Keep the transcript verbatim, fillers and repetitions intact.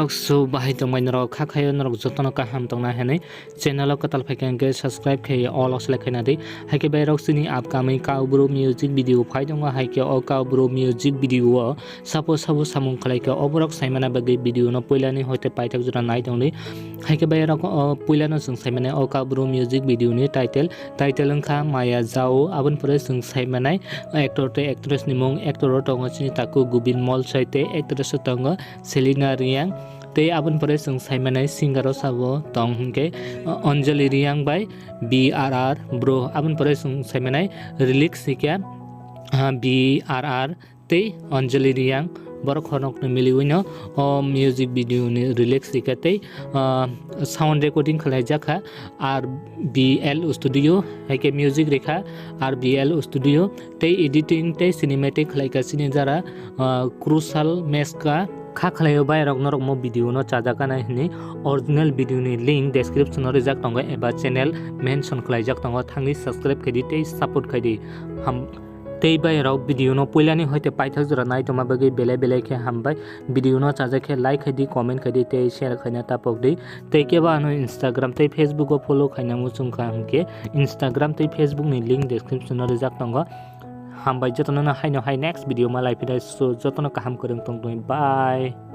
So bahai tongmai norok kha khayo, norok jotono kaham tongna hinwi channel o kwtal phaikha hwnkhe subscribe khai all o select khaina di. Haikhe bai rok chini upcoming Kaubru music video phai tongo, haikhe o Kaubru music video o sabo sabo samung khlaikha oborok saimana bagwi video no puilani hoite paithak jora nai tongdi. Haikhe bai rok o puilano chwng saimani o Kaubru music video ni title, title wngkha Maya Jao. Aboni pore chwng saimanai actor tei actress ni mung. Actor o tongo chini takhuk Gobin Molsoi tei actress o tongo Selina Reang. Tei aboni pore chwng saimanai singer o sabo tong hwnkhe, uh, Anjali Reang bai B R R Bro. Aboni pore chwng saimanai lyrics hwnkhe, uh, B R R tei Anjali Reang. Borok khoroknwi miliwino o music video ni lyrics hwnkhe tei, uh, sound recording khlaijak kha R B L Studio, haikhe music rikha R B L Studio. Tei editing tei cinematic khlaikha chini jara, ah, Crucial Meska. Kha khlaio bai rok norok mo video no chajakana hinwi original video ni link description o rijak tongo eba channel mention khlaijak tongo, thangwi subscribe khaidi tei support khaidi. Ham-, tei bai rok video no puilani hoite paithak jora nai tongma bagwi belai belai khe hambai. Video no chajak khe like khaidi, comment khaidi tei share khaina tapok di. Tei kebo ano Instagram tei Facebook o follow khaina muchung kha hwnkhe Instagram tei Facebook ni link description o rijak tongo. Hambai jotono no haino hai next video malai phinai, so jotono kaham kwrwng tongtoni, bye.